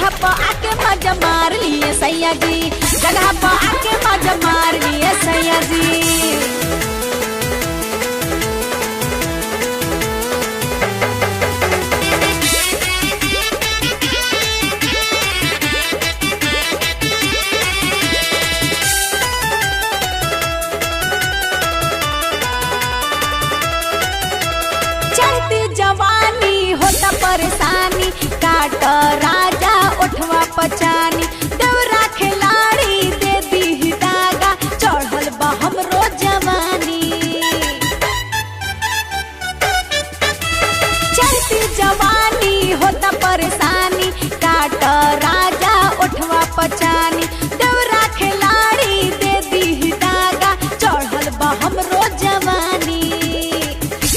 जगह पर आके मजा मार लिए सैया जी, जगह पर आके मजा मार लिए सैया जी। चढ़ती जवानी होता परेशानी, काट राजा उठवा पचानी, देवरा खिलाड़ी दे दी दागा, चढ़ल बा हमरो जवानी। चढ़ती जवानी होता परेशानी, काट राजा उठवा पचानी, देवरा खिलाड़ी दे दी दागा, चढ़ल बा हमरो जवानी।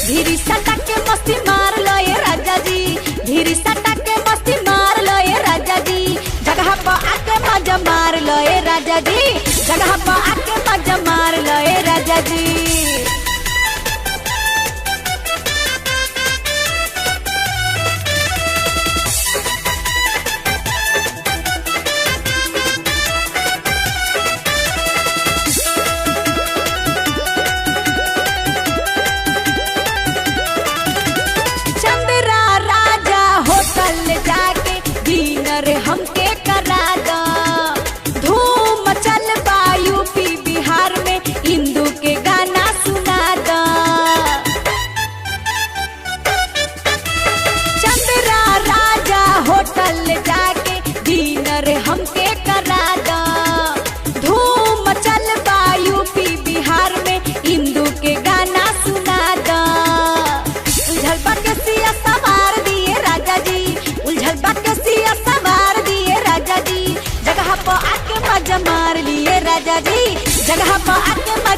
धीरी सटा के मस्ती मार लो ये राजा जी, धीरी सटा के मस्ती मार लो ये राजा जी, जगह पर आके मजा मार लो ये राजा जी, जगह पर आके मजा मार लो ये राजा जी। होटल जाके डिनर हमके करा दा, धूम मचल बा यूपी बिहार में, इंदू के गाना सुना दा। चंद्रा राजा होटल जाके डिनर हमके करा दा, धूम मचल बा यूपी बिहार में, इंदू के गाना सुना दा। उलझल बा के सिया सवार दिए राजा जी, उलझल बा के सिया सवार दिए राजा जी, जगह पर आके मजा मार लिए राजा जी, जगह पर आके मजा